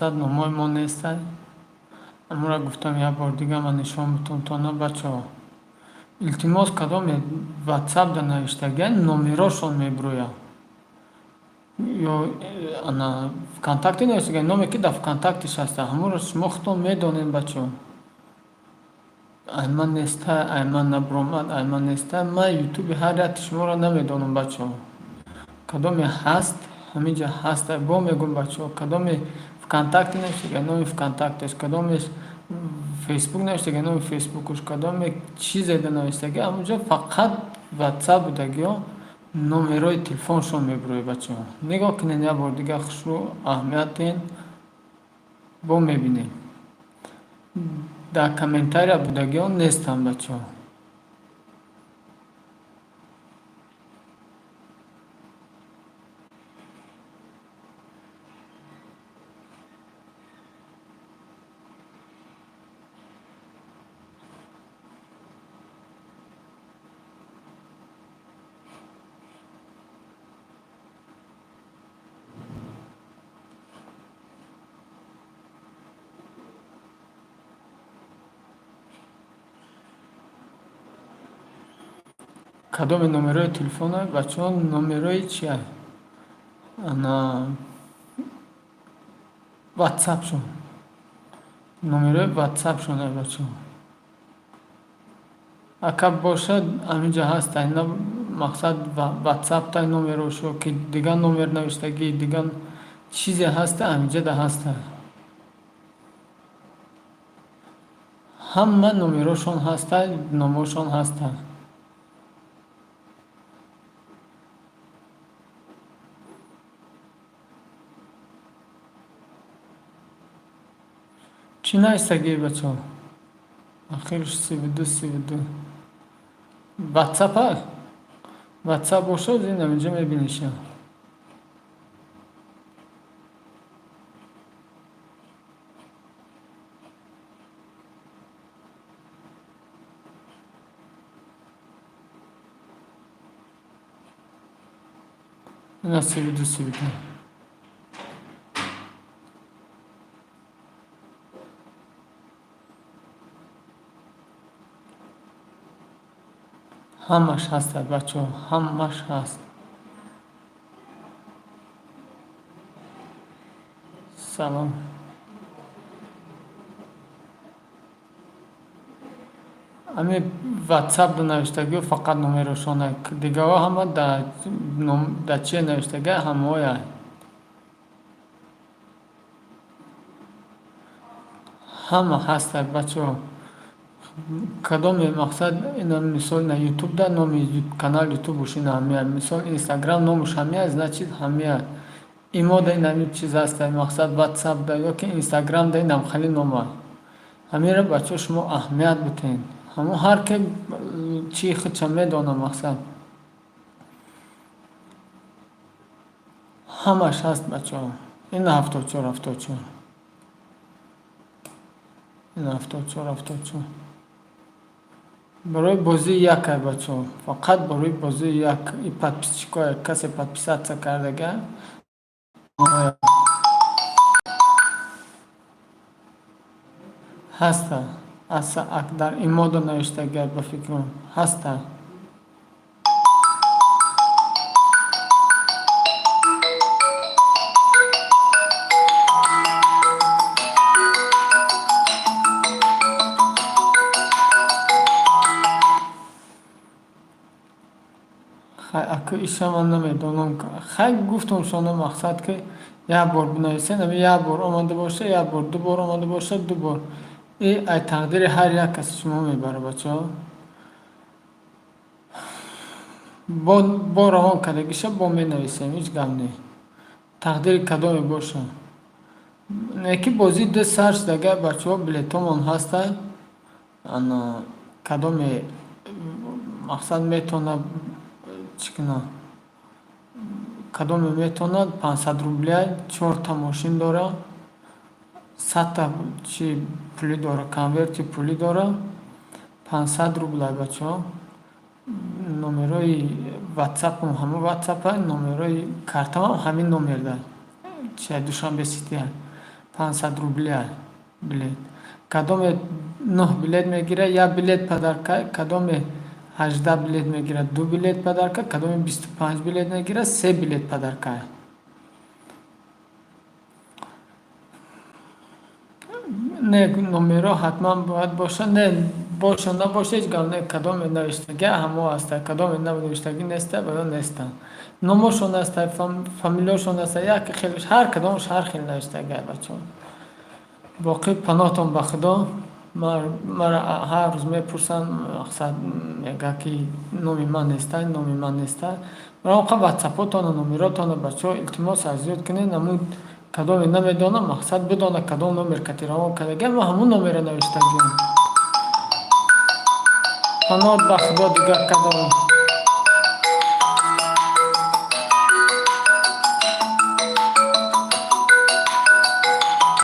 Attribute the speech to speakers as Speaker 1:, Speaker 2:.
Speaker 1: Мақсад, номҳои мо нестай. Амура гуфтам, як бор дига ман нишон битум тона, бачаҳо. Илтимос, кадоме ватсапда навиштагиа, номерошон мебурӯяд. Ё ана ВКонтакте навиштагиа, номе ки дар ВКонтактеш ҳаста, ҳамонро шумо худтон медонед, бачаҳо. Ай ман нестай, ай ман набуромад, ай ман нестай. Ман ютуби ҳар яки шуморо намедонам, бачаҳо. Кадоме ҳаст, ҳамин ҷа ҳаста. Бо мегӯм, бачаҳо, кадоме ВКонтакте навиштагиа, номи ВКонтактеш, кадомеш Фейсбук навиштагиа, номи Фейсбукуш, кадоме чизеда навиштагиа, ҳамонҷо фақат ватсап будагиҳо номерои телефоншон мебурӯяд, бачаҳо. Нигоҳ кунед як бор дига, хушрӯ аҳамият диҳед, бо мебинем. Дар комментария будагиҳо нестанд, бачаҳо. Кадоме номерои телефона, бачаҳо, номерои чия? Ана ватсапшон. Номерои ватсапшон, бачаҳо. Ака бошад, ҳаминҷа ҳаста, ина мақсад ватсаптай номерошо, ки дигар номер навиштагӣ, дигар чизе ҳаста, ҳаминҷада ҳаста. Ҳама номерошон ҳаста, номошон ҳаста. Чӣ навиштагӣ, бачаҳо? Ахирш 32 32. Ватсапа? Ватсап бошад, ин ҳаминҷа мебиниша. Ина 32 32. Ҳамаш ҳаста, бачаҳо, ҳамаш ҳаст. Салом. Ами ватсапда навиштагиҳо фақат номерошона, дигарҳо ҳама дар чие навиштагиа, ҳамаоя. Ҳама ҳаста, бачаҳо. Кадоме мақсад, ина мисол на ютубда номи канал ютубуш ина ҳамия, мисол инстаграм номуш ҳамия, значит ҳамия. Имода ин ҳамин чиз ҳаста, мақсад ватсапда ё ки инстаграмда инам хеле нома. Ҳаминро, бачаҳо, шумо аҳамият битеҳед. Ҳамон ҳар ке чии худша медонад, мақсад. Ҳамаш ҳаст, бачаҳо. Ина 74 74. Ина 74 74. Барои бозии якай, бачаҳо. Фақат барои бозии як и подписчикое, касе подписаться кардага. Ҳаста. Дар имода навиштагиа, ба фикрам. Ҳаста. Хай, аку иша ман намедонам. Хай, гуфтам шоно, мақсад ки як бор бинависед, ами як бор омада боша, як бор, ду бор омада боша, ду бор. И ай тақдири ҳар як каси шумо мебара, бачаҳо. Бо равон кардагиша бо менависем, ҳеҷ гап не. Тақдири кадоме боша. Не ки бозӣ ду сар шудага, бачаҳо, билетомон ҳаста. Ана кадоме мақсад метавонад чӣ кунад? Кадоме метавонад 500 рубля, чорта мошин дора, 100-та чи пулӣ дора, конверти пулӣ дора, 500 рубля, бачаҳо. Номерои ватсапам ҳамон ватсапа, номерои картамам ҳамин номерда. Чи Душанбе Сития. 500 рубля билет. Кадоме нӯҳ билет мегирад, як билет подарка, кадоме 18 билет мегирад, ду билет подарка, кадоме 25 билет мегирад, се билет подарка. Не, номеро ҳатман бояд бошад. Не, боша, набоша, ҳеҷ гап не. Кадоме навиштагӣ, ҳамо ҳаста, кадоме навиштагӣ неста, ба ё нестанд. Номошон аста, фамилиошон аста, як хел, ҳар кадомаш ҳар хел навиштагӣ, бачаҳо. Боқӣ паноҳтон ба Худо. Мара ҳар рӯз мепурсанд, мақсад, мегӯяд, ки номи ман неста, номи ман неста. Барои ватсапотону номеротону, бачаҳо, илтимос, аз ёд кунед. Намуд кадоме намедонам, мақсад, бидона кадом номер кати равон кардагиам, ман ҳамун номеро навиштагиам. Паноҳ ба Худо, дигар кадом.